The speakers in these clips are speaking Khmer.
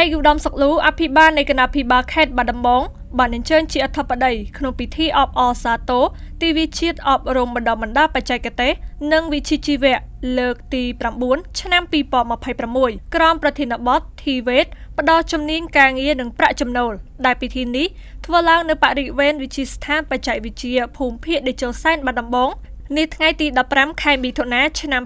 ឯកឧត្តមសុកលូអភិបាលនៃគណៈភិបាលខេត្តបាត់ដំបងបានអញ្ជើញជាអធិបតីក្នុងពិធីអបអរសាទរទិវាជាតិអប់រំបណ្ដុះបណ្ដាលបច្ចេកទេសនិងវិជ្ជាជីវៈលើកទី9ឆ្នាំ2026ក្រោមប្រធានបទ TVET ផ្ដល់ជំនាញការងារនិងប្រាក់ចំណូលដែលពិធីនេះធ្វើឡើងនៅបរិវេណវិទ្យាស្ថានបច្ចេកវិទ្យាភូមិភាគតេជោសែនបាត់ដំបងនាថ្ងៃទី15ខែមិថុនាឆ្នាំ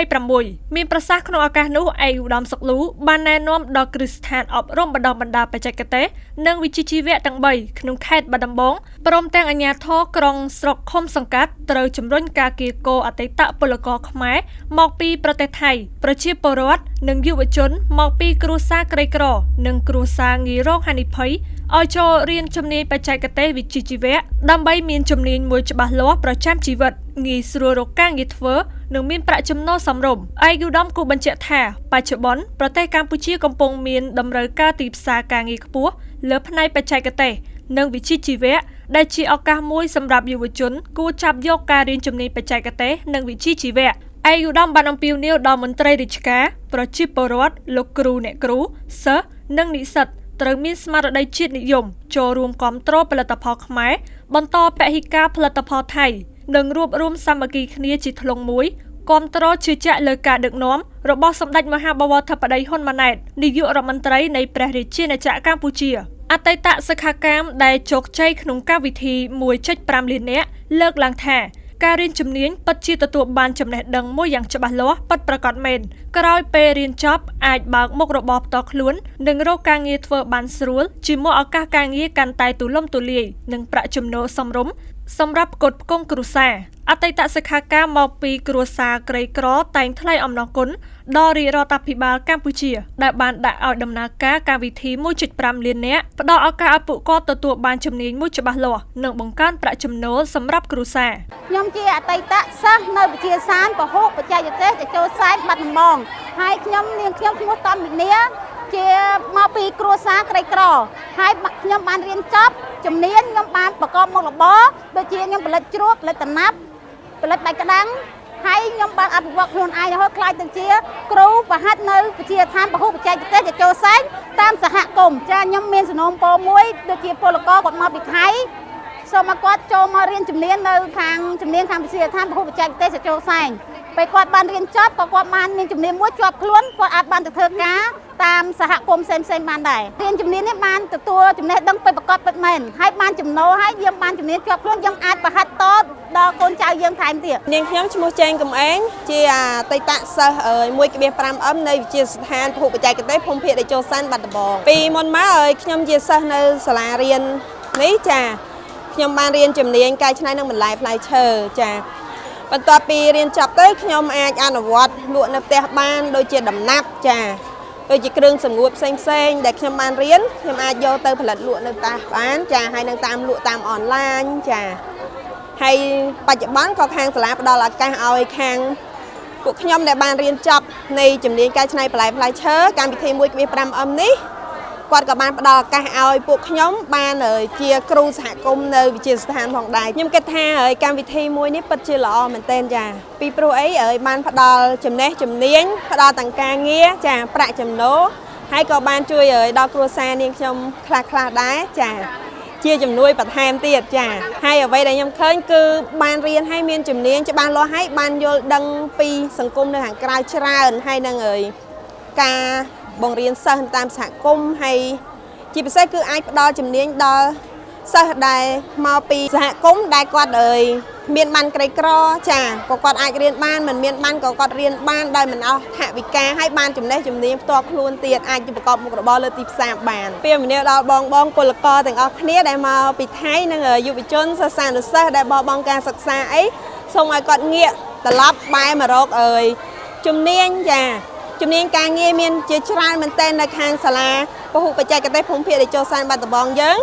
2026មានប្រសាសន៍ក្នុងឱកាសនោះឯកឧត្តមសុកលូបានណែនាំដល់គ្រឹះស្ថានអប់រំបណ្ដុះបណ្ដាលបច្ចេកទេសនិងវិជ្ជាជីវៈទាំង3ក្នុងខេត្តបាត់ដំបងព្រមទាំងអាជ្ញាធរក្រុងស្រុកឃុំសង្កាត់ត្រូវជំរុញការកៀរគរអតីតពលករខ្មែរមកពីប្រទេសថៃប្រជាពលរដ្ឋនិងយុវជនមកពីគ្រួសារក្រីក្រនិងគ្រួសារងាយរងហានិភ័យឲ្យចូលរៀនជំនាញបច្ចេកទេសវិជ្ជាជីវៈដើម្បីមានជំនាញមួយច្បាស់លាស់ប្រចាំជីវិតងាយស្រួលរកការងារធ្វើនិងមានប្រាក់ចំណូលសមរម្យឯកឧត្តមគូបញ្ជាក់ថាបច្ចុប្បន្នប្រទេសកម្ពុជាកំពុងមានតម្រូវការទីផ្សារការងារខ្ពស់លើផ្នែកបច្ចេកទេសនិងវិជ្ជាជីវៈដែលជាឱកាសមួយសម្រាប់យុវជនគួរចាប់យកការរៀនជំនាញបច្ចេកទេសនិងវិជ្ជាជីវៈឯកឧត្តមបានអំពាវនាវដល់មន្ត្រីរាជការប្រជាពលរដ្ឋលោកគ្រូអ្នកគ្រូសិស្សនិងនិស្សិតត្រូវមានស្មារតីជាតិនិយមចូលរួមគាំទ្រផលិតផលខ្មែរបន្តពហិការផលិតផលថៃនិងរួបរួមសាមគ្គីគ្នាជាធ្លុងមួយគាំទ្រជឿជាក់លើការដឹកនាំរបស់សម្ដេចមហាបវរធិបតីហ៊ុនម៉ាណែតនាយករដ្ឋមន្ត្រីនៃព្រះរាជាណាចក្រកម្ពុជាអតីតសិក្ខាកាមដែលជោគជ័យក្នុងកម្មវិធី 1.5 លាននាក់លើកឡើងថាការរៀនជំនាញពិតជាទទួលបានចំណេះដឹងមួយយ៉ាងច្បាស់លាស់ពិតប្រាកដមែនក្រោយពេលរៀនចប់អាចបើកមុខរបរផ្ទាល់ខ្លួននិងរកការងារធ្វើបានស្រួលជាមួយឱកាសការងារកាន់តែទូលំទូលាយនិងប្រាក់ចំណូលសមរម្យសម្រាប់ផ្គត់ផ្គង់គ្រួសារអតីតសិក្ខាកាមមកពីគ្រួសារក្រីក្រតែងថ្លែងអំណរគុណដល់រាជរដ្ឋាភិបាលកម្ពុជាដែលបានដាក់ឲ្យដំណើរការកម្មវិធី 1.5 លាននាក់ផ្ដល់ឱកាសឲ្យពួកគាត់ទទួលបានជំនាញមួយច្បាស់លាស់និងបង្កើនប្រាក់ចំណូលសម្រាប់គ្រួសារខ្ញុំជាអតីតសិស្សនៅវិទ្យាសាស្ត្រពហុបច្ចេកទេសតេជោសែនបាត់ដំបងហើយខ្ញុំនាងខ្ញុំឈ្មោះតំវិនាជាមកពីគ្រួសារក្រីក្រហើយខ្ញុំបានរៀនចប់ជំនាញខ្ញុំបានប្រកបមុខរបរដូចជាខ្ញុំផលិតជ្រក់ផលិតតំណាប់ផលិតបាយក្តាំងហើយខ្ញុំបានអភិវឌ្ឍខ្លួនឯងរហូតក្លាយទៅជាគ្រូបង្ហាត់នៅវិទ្យាស្ថានពហុបច្ចេកទេសតេជោសែនតាមសហគមន៍ចាខ្ញុំមានសំណូមពរមួយដូចជាពលករគាត់មកពីថៃសូមឲ្យគាត់ចូលមករៀនជំនាញនៅខាងជំនាញខាងវិទ្យាស្ថានពហុបច្ចេកទេសតេជោសែនពេលគាត់បានរៀនចប់ក៏គាត់បានមានជំនាញមួយជាប់ខ្លួនគាត់អាចបានទៅធ្វើការតាមសហគមន៍ផ្សេងៗបានដែររៀនជំនាញនេះបានទទួលចំណេះដឹងពិតប្រាកដពិតមែនហើយបានចំណូលហើយយើងបានជំនាញជាប់ខ្លួនយើងអាចបង្ហាត់តដល់កូនចៅយើងថែមទៀតនាងខ្ញុំឈ្មោះចែងកំឯងជាអតីតសិស្ស 1.5M នៃវិទ្យាស្ថានពហុបច្ចេកទេសភូមិភាគតេជោសែនបាត់ដំបងពីមុនមកខ្ញុំជាសិស្សនៅសាលារៀននេះចាខ្ញុំបានរៀនជំនាញកែច្នៃនិងបន្លែផ្លែឈើចាបន្ទាប់ពីរៀនចប់ទៅខ្ញុំអាចអនុវត្តលក់នៅផ្ទះបានដូចជាដំណាប់ចាដូចជាគ្រឿងសម្ងួតផ្សេងផ្សេងដែលខ្ញុំបានរៀនខ្ញុំអាចយកទៅផលិតលក់នៅផ្ទះបានចាហើយនឹងតាមលក់តាមអនឡាញចាហើយបច្ចុប្បន្នក៏ខាងសាលាផ្ដល់ឱកាសឲ្យខាងពួកខ្ញុំដែលបានរៀនចប់នៃជំនាញកែច្នៃបន្លែផ្លែឈើកម្មវិធី 1.5M នេះគាត់ក៏បានផ្ដល់ឱកាសឲ្យពួកខ្ញុំបានជាគ្រូសហគមន៍នៅវិទ្យាស្ថានផងដែរខ្ញុំគិតថាកម្មវិធីមួយនេះពិតជាល្អមែនទែនចាពីព្រោះអីបានផ្ដល់ចំណេះជំនាញផ្ដល់ទាំងការងារចាប្រាក់ចំណូលហើយក៏បានជួយដល់គ្រួសារនាងខ្ញុំខ្លះៗដែរចាជាជំនួយបន្ថែមទៀតចាហើយអ្វីដែលខ្ញុំឃើញគឺបានរៀនឲ្យមានជំនាញច្បាស់លាស់ហើយបានយល់ដឹងពីសង្គមនៅខាងក្រៅច្រើនហើយនឹងការបង្រៀនសិស្សតាមសហគមន៍ហើយជាពិសេសគឺអាចផ្ដល់ជំនាញដល់សិស្សដែលមកពីសហគមន៍ដែលគាត់មានបានក្រីក្រចាក៏គាត់អាចរៀនបានមិនមានបានក៏គាត់រៀនបានដោយមិនអស់ថវិកាហើយបានចំណេះជំនាញផ្ទាល់ខ្លួនទៀតអាចប្រកបមុខរបរលើទីផ្សារបានពេលមនាលដល់បងបងពលករទាំងអស់គ្នាដែលមកពីថៃនិងយុវជនសិស្សានុសិស្សដែលបោះបង់ការសិក្សាអីសូមឲ្យគាត់ងាកត្រឡប់បែរមករកជំនាញចាជំនាញការងារមានជាច្រើនមែនទែននៅខាងសាលាពហុបច្ចេកទេសភូមិភាគតេជោសែនបាត់ដំបងយើង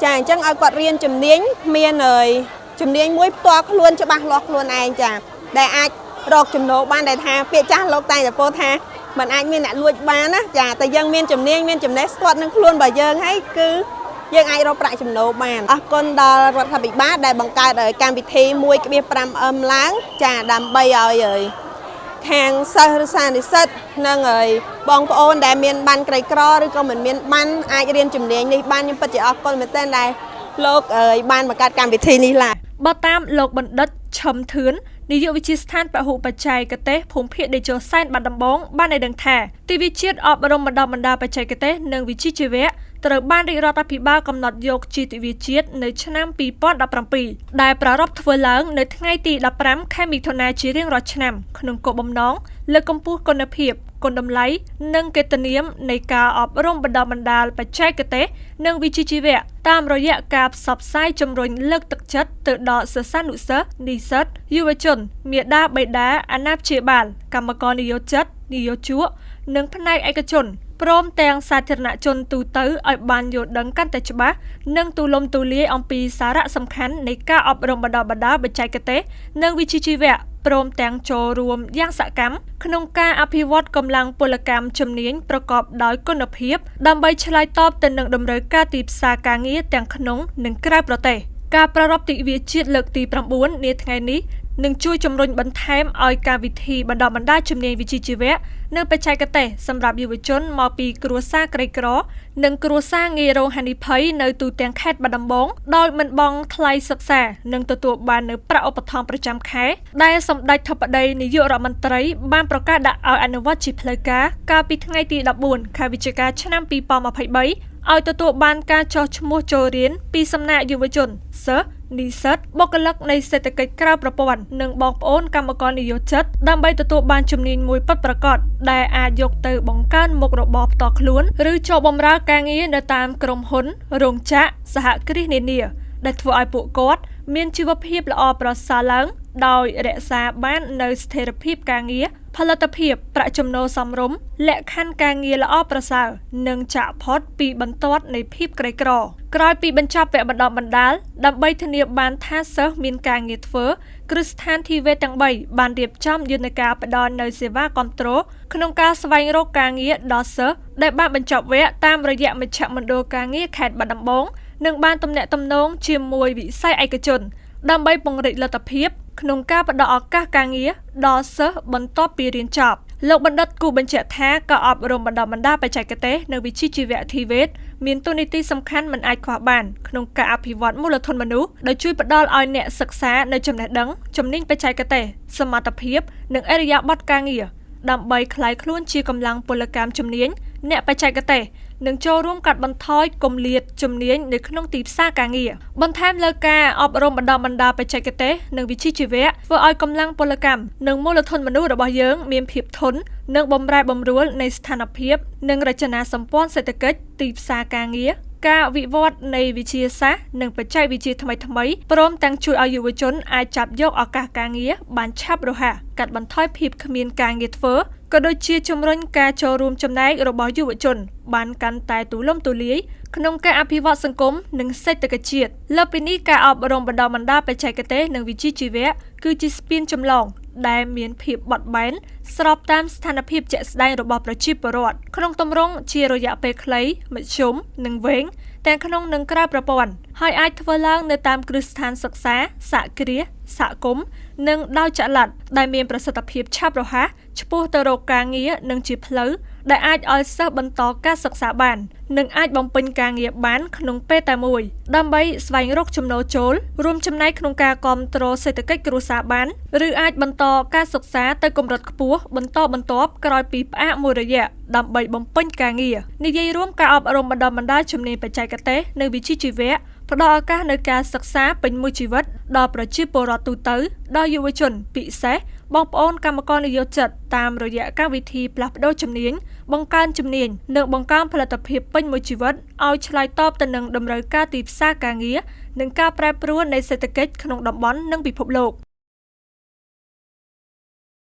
ចាអញ្ចឹងឲ្យគាត់រៀនជំនាញមានជំនាញមួយផ្ទាល់ខ្លួនច្បាស់លាស់ខ្លួនឯងចាដែលអាចរកចំណូលបានដែលថាពាក្យចាស់លោកតែងតែពោលថាมันអាចមានអ្នកលួចបានណាចាតែយើងមានជំនាញមានចំណេះស្ទាត់នឹងខ្លួនរបស់យើងហើយគឺយើងអាចរកប្រាក់ចំណូលបានអរគុណដល់រដ្ឋាភិបាលដែលបង្កើតកម្មវិធី 1.5M ឡើងចាដើម្បីឲ្យ ខាងសិស្សឬសានិស្សិតនិងហើយបងប្អូនដែលមានបានក្រីក្រឬក៏មិនមានបានអាចរៀនជំនាញនេះបានខ្ញុំពិតជាអរគុណមែនទែនដែលលោកហើយបានបង្កើតកម្មវិធីនេះឡើង បើតាមលោកបណ្ឌិតឈឹមធឿននាយកវិទ្យាស្ថានពហុបច្ចេកទេសភូមិភាគតេជោសែនបាត់ដំបងបានឲ្យដឹងថាទិវាជាតិអប់រំបណ្ដុះបណ្ដាលបច្ចេកទេសនិងវិជ្ជាជីវៈត្រូវបានរាជរដ្ឋាភិបាលកំណត់យកជាទិវាជាតិនៅឆ្នាំ2017ដែលប្រារព្ធធ្វើឡើងនៅថ្ងៃទី15ខែមិថុនាជារៀងរាល់ឆ្នាំក្នុងគោលបំណងលើកកម្ពស់គុណភាពគុណតម្លៃនិងកិត្តិនាមនៃការអប់រំបណ្ដុះបណ្ដាលបច្ចេកទេសនិងវិជ្ជាជីវៈតាមរយៈការផ្សព្វផ្សាយជំរុញលើកទឹកចិត្តទៅដល់សិស្សានុសិស្សនិស្សិតយុវជនមាតាបិតាអាណាព្យាបាលកម្មករនិយោជិតនិយោជកនិងផ្នែកឯកជនព្រមទាំងសាធារណជនទូទៅឲ្យបានយល់ដឹងកាន់តែច្បាស់និងទូលំទូលាយអំពីសារៈសំខាន់នៃការអប់រំបណ្ដុះបណ្ដាលបច្ចេកទេសនិងវិជ្ជាជីវៈព្រមទាំងចូលរួមយ៉ាងសកម្មក្នុងការអភិវឌ្ឍកម្លាំងពលកម្មជំនាញប្រកបដោយគុណភាពដើម្បីឆ្លើយតបទៅនឹងតម្រូវការទីផ្សារការងារទាំងក្នុងនិងក្រៅប្រទេសការប្រារព្ធទិវាជាតិលើកទី9នាថ្ងៃនេះនឹងជួយជំរុញបន្ថែមឲ្យកម្មវិធីបណ្ដុះបណ្ដាលជំនាញវិជ្ជាជីវៈនិងបច្ចេកទេសសម្រាប់យុវជនមកពីគ្រួសារក្រីក្រនិងគ្រួសារងាយរងហានិភ័យនៅទូទាំងខេត្តបាត់ដំបងដោយមិនបង់ថ្លៃសិក្សានិងទទួលបាននូវប្រាក់ឧបត្ថម្ភប្រចាំខែដែលសម្ដេចធិបតីនាយករដ្ឋមន្ត្រីបានប្រកាសដាក់ឲ្យអនុវត្តជាផ្លូវការកាលពីថ្ងៃទី14ខែវិច្ឆិកាឆ្នាំ2023ឲ្យទទួលបានការចុះឈ្មោះចូលរៀនពីសំណាក់យុវជនសិស្សនិស្សិតបុគ្គលិកនៃសេដ្ឋកិច្ចក្រៅប្រព័ន្ធនិងបងប្អូនកម្មករនិយោជិតដើម្បីទទួលបានជំនាញមួយពិតប្រាកដដែលអាចយកទៅបង្កើនមុខរបរផ្ទាល់ខ្លួនឬចូលបម្រើការងារនៅតាមក្រុមហ៊ុនរោងចក្រសហគ្រាសនានាដែលធ្វើឲ្យពួកគាត់មានជីវភាពល្អប្រសើរឡើងដោយរក្សាបាននូវស្ថិរភាពការងារផលិតភាពប្រាក់ចំណូលសមរម្យលក្ខខណ្ឌការងារល្អប្រសើរនិងចាក់ផុតពីបន្ទាត់នៃភាពក្រីក្រក្រោយពីបញ្ចប់វគ្គបណ្ដុះបណ្ដាលដើម្បីធានាបានថាសិស្សមានការងារធ្វើគ្រឹះស្ថាន TVET ទាំង3បានរៀបចំយន្តការផ្ដល់នូវសេវាគាំទ្រក្នុងការស្វែងរកការងារដល់សិស្សដែលបានបញ្ចប់វគ្គតាមរយៈមជ្ឈមណ្ឌលការងារខេត្តបាត់ដំបងនិងបានទំនាក់ទំនងជាមួយវិស័យឯកជនដើម្បីពង្រីកលទ្ធភាពក្នុងការផ្ដល់ឱកាសការងារដល់សិស្សបន្ទាប់ពីរៀនចប់លោកបណ្ឌិតគូបញ្ជាក់ថាការអប់រំបណ្ដុះបណ្ដាលបច្ចេកទេសនិងវិជ្ជាជីវៈ TVET មានតួនាទីសំខាន់មិនអាចខ្វះបានក្នុងការអភិវឌ្ឍមូលធនមនុស្សដោយជួយផ្ដល់ឲ្យអ្នកសិក្សានូវចំណេះដឹងជំនាញបច្ចេកទេសសមត្ថភាពនិងឥរិយាបថការងារដើម្បីក្លាយខ្លួនជាកម្លាំងពលកម្មជំនាញអ្នកបច្ចេកទេសនិងចូលរួមកាត់បន្ថយគម្លាតជំនាញនៅក្នុងទីផ្សារការងារបន្ថែមលើការអប់រំបណ្ដុះបណ្ដាលបច្ចេកទេសនិងវិជ្ជាជីវៈធ្វើឲ្យកម្លាំងពលកម្មនិងមូលធនមនុស្សរបស់យើងមានភាពធន់និងបំរែបំរួលនៃស្ថានភាពនិងរចនាសម្ព័ន្ធសេដ្ឋកិច្ចទីផ្សារការងារការវិវត្តនៃវិទ្យាសាស្ត្រនិងបច្ចេកវិទ្យាថ្មីៗព្រមទាំងជួយឲ្យយុវជនអាចចាប់យកឱកាសការងារបានឆាប់រហ័សកាត់បន្ថយភាពគ្មានការងារធ្វើក៏ដូចជាជំរុញការចូលរួមចំណែករបស់យុវជនបានកាន់តែទូលំទូលាយក្នុងការអភិវឌ្ឍសង្គមនិងសេដ្ឋកិច្ចជាតិលើសពីនេះការអប់រំបណ្ដុះបណ្ដាលបច្ចេកទេសនិងវិជ្ជាជីវៈគឺជាស្ពានចម្លងដែលមានភាពបត់បែនស្របតាមស្ថានភាពជាក់ស្ដែងរបស់ប្រជាពលរដ្ឋក្នុងទម្រង់ជារយៈពេលខ្លីមធ្យមនិងវែងទាំងក្នុងនិងក្រៅប្រព័ន្ធហើយអាចធ្វើឡើងនៅតាមគ្រឹះស្ថានសិក្សាសហគ្រាសសហគមន៍និងដោយចល័តដែលមានប្រសិទ្ធភាពឆាប់រហ័សឆ្ពោះទៅរកការងារនិងជាផ្លូវដែលអាចឲ្យសិស្សបន្តការសិក្សាបាននិងអាចបំពេញការងារបានក្នុងពេលតែមួយដើម្បីស្វែងរកចំណូលចូលរួមចំណែកក្នុងការគាំទ្រសេដ្ឋកិច្ចគ្រួសារបានឬអាចបន្តការសិក្សាទៅកម្រិតខ្ពស់បន្តបន្ទាប់ក្រោយពីផ្អាកមួយរយៈដើម្បីបំពេញការងារនិយាយរួមការអប់រំបណ្ដុះបណ្ដាលជំនាញបច្ចេកទេសនិងវិជ្ជាជីវៈផ្ដល់ឱកាសនៅការសិក្សាពេញមួយជីវិតដល់ប្រជាពលរដ្ឋទូទៅដល់យុវជនពិសេសបងប្អូនកម្មករនិយោជិតតាមរយៈកម្មវិធីផ្លាស់ប្ដូរជំនាញបង្កើនជំនាញនិងបង្កើនផលិតភាពពេញមួយជីវិតឲ្យឆ្លើយតបទៅនឹងតម្រូវការទីផ្សារការងារនិងការប្រែប្រួលនៃសេដ្ឋកិច្ចក្នុងតំបន់និងពិភពលោក។